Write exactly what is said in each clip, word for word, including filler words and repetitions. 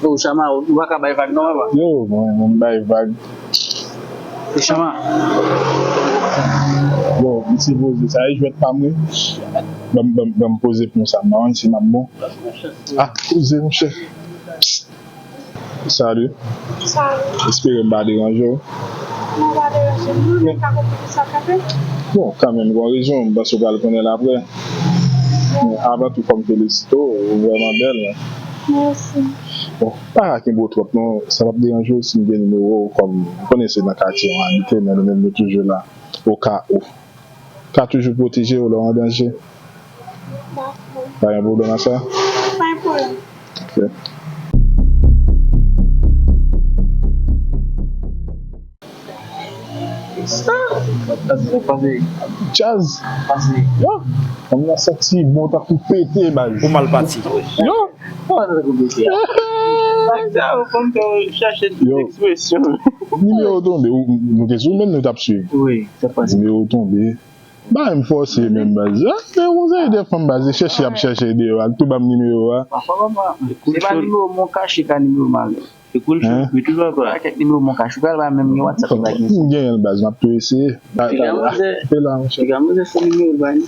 Yo, Chama, ou pa ka bay vag non, papa. Yo, mwen, mwen bay vag. E Chama? Yo, m sipoze, sa e jwèt pa m, wi. Ban m, ban m, ban m poze pou sa, m pa konn si m ap bon. Ah, poze, monchè. Salut. Salut. Espere m pa deranje w. Non, pa deranje m, non, men ka konprann sa kanmenm. Bon, kanmenm, gen yon rezon, m panse w pral konnen l apre. Men avan tou, fò m felisite w, ou vrèman bèl, wi. Mèsi. Bon, pa kenbe w twòp, non, sa p ap deranje w si m gen nimewo w, kòm m konnen se nan katye w abite, men nou menm nou toujou la, o ka ou. Ka toujou pwoteje w lè w an danje. Dakò. Pa gen pwoblèm ak sa? Pa gen pwoblèm. Ok. Djaz. Yo. Fanm nan santi bon tankou pete, baz. Ou mal pati. Yo. Yo. Nimewo w tonbe, ou, nou te sou menm nou t ap swiv. Wi, sa pase. Nimewo w tonbe. Ba m fòse menm, baz. Ah, men ou se de fanm, baz, chèche y ap chèche deyò a. Tou ban m nimewo a. Papa, papa. Se pa nimewo mon kache ka nimewo malè. Se koul cho, wi, toujou ankò. Kèk nimewo mon kache, ou pral ba menm gen WhatsApp li pa gen. M genyen l, baz, m ap tou eseye. Piga manzè. Pe la, monchè. Piga manzè, se nimewo l ba li.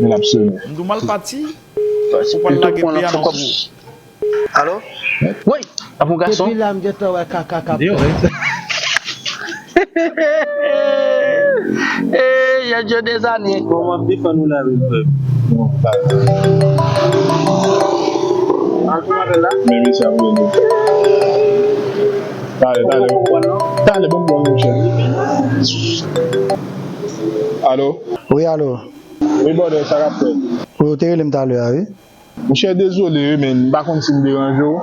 Men l ap sone. M di w mal pati. Ou pral lage peyi a nan kou. Alo? Wi, ap yon gason. Depi la, m gentan wè kaka k ap fèt. Ey, y a Dieu des années. Kòman defann ou la, wi, frè? Bon, talè. Al pou apèl la? Men mesye ap rele. Talè, talè. Talè, bon, bon, monchè. Alo? Wi, alo. Wi, brother, sa k ap fèt? Wi, ou te rele m talè a, wi. Monchè, dezole wi, men m pa konn si m deranje w.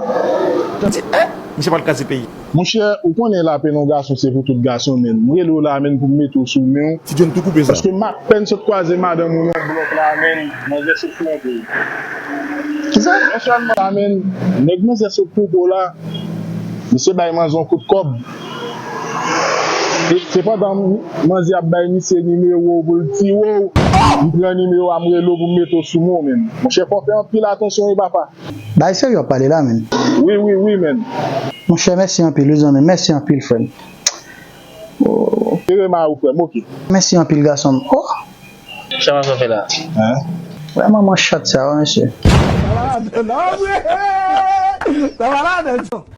Tande, eh, misye pral kraze peyi. Monchè, ou konnen lapenn yon gason se pou tout gason, men. M rele w la, men, pou m mete w sou men w. Ti John tou koupe sa. Paske m apèn sot kwaze madanm ou nan blòk la, men. Manzè sot twonpe w. Kisa? Non sèlman sa, men, nèg manzè sot twonpe w la, misye bay manzè yon kout kòb. Se, se pandan manzè ap bay misye nimewo pou l tiye w, m pran nimewo a, m rele w pou m mete w sou men w menm. Monchè, fò w fè anpil atansyon wi, papa. Bay serye w ap pale la, menn. Wi, wi, wi, menn. Monchè, mèsi anpil, wi, zanmi m. Mèsi anpil, frè m. Oh. Sere mari w, frè m, oke. Mèsi anpil, gason m. Oh. Sa w ap fè la? Hein? Wè manman chat sa, wi, mesye. Sa malad, non, vre. Sa malad.